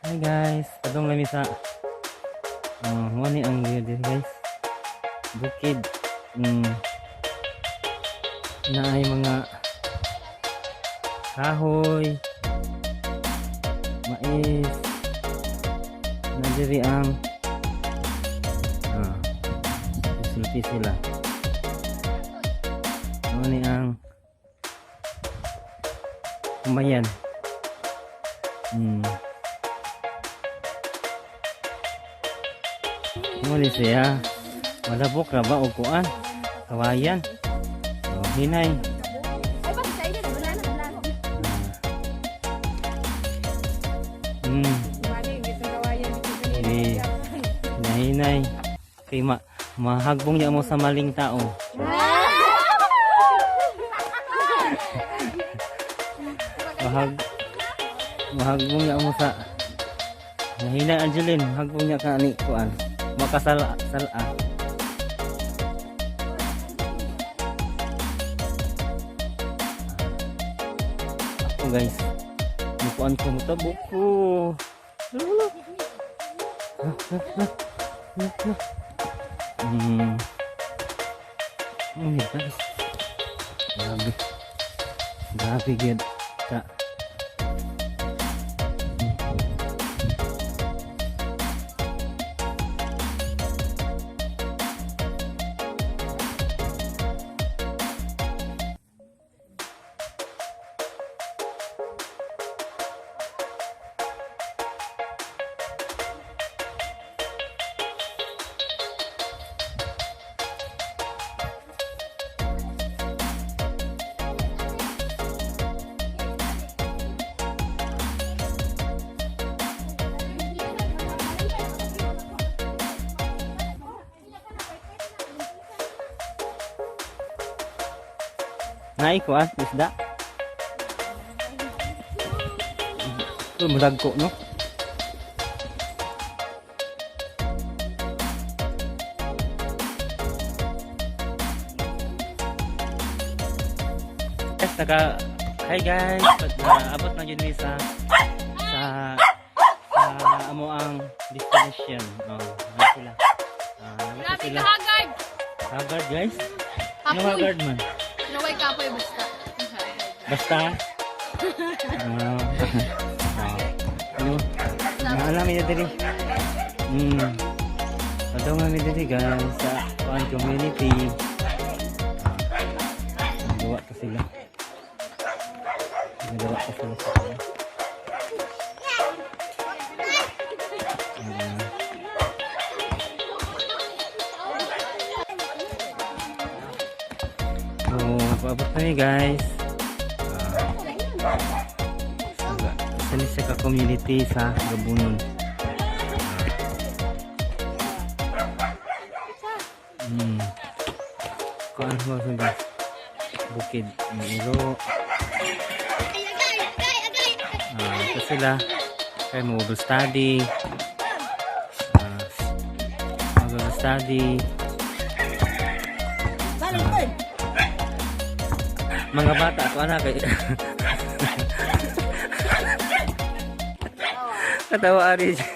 Hi guys, padung lami sa mao ni ang view diri, guys. Bukid. Naay mga kahoy, mais. Na diri ang sulti sila. Mao ni ang kumayan. Mao ni siya. Malabok ra ba og kuan? Kawayan. Oh, hinay. Ay, bakit sa inyo? Wala na, wala na. Eh, hinay. Kay mahagbong niya mo sa maling tao. Mahagbong niya mo sa hinay, Angeline, mahagbong niya ka ni kuan. Makasala sala. Ako guys, mukuan ko, mutabok ko. Wala. Ah, ah, ah. Ah, ah. Oh my guys. Grabe. Grabe gid. Ka. Naay ko ah, isda. Ito, malagko, no? Yes, hi guys, abot na jud mi sa amo ang destination. Oh, ano sila? Ah, ano Grabe sila? ka, haggard! Haggard, guys? Ano Kapoy. haggard man? Naway kapoy basta. Basta. Ano? Naala mi diri. Padung mi diri guys sa kuan community. Gawa pa sila. Nagawa pa sila sa kuan. So, paabot na mi, guys. Sa ni siya ka community sa Gabunon. Kuan mo sa guys. Bukid ng iro. Ito sila. Kay mobile study. Mobile study. Mga bata ako anak kay katawa ari siya.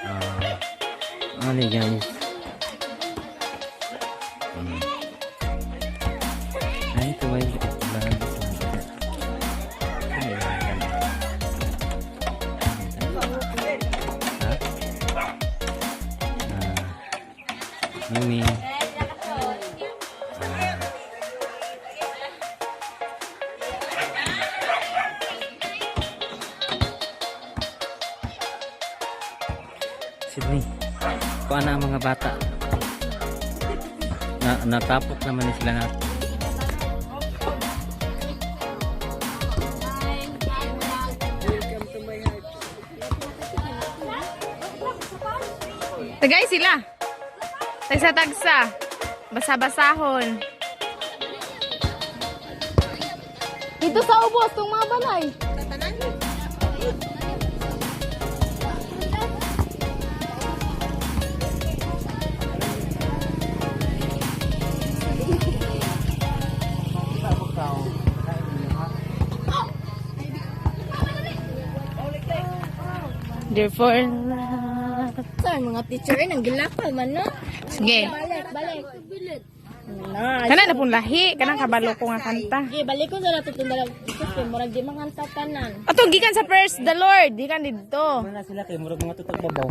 Ah, ano guys? Ay, ito may vlog sa. Ay, ha? Ah, Mimi. Ah. Sydney, kuha na ang mga bata. Natapok naman ni sila na. Welcome to my heart. Tagay sila. Tagsa-tagsa. Basa-basahon. Dito sa ubos, tong mga balay. Wonderful love. Sa mga teacher nang gilakal man no. Sige. Balik, balik. Na. Kana na pong lahi, kanang kabalo ko nga kanta. Sige, balik ko sa nato itong dalaw. Kasi murag di makanta tanan. Ato gikan sa first the Lord, gikan didto. Wala sila kay murag mga tutag babaw.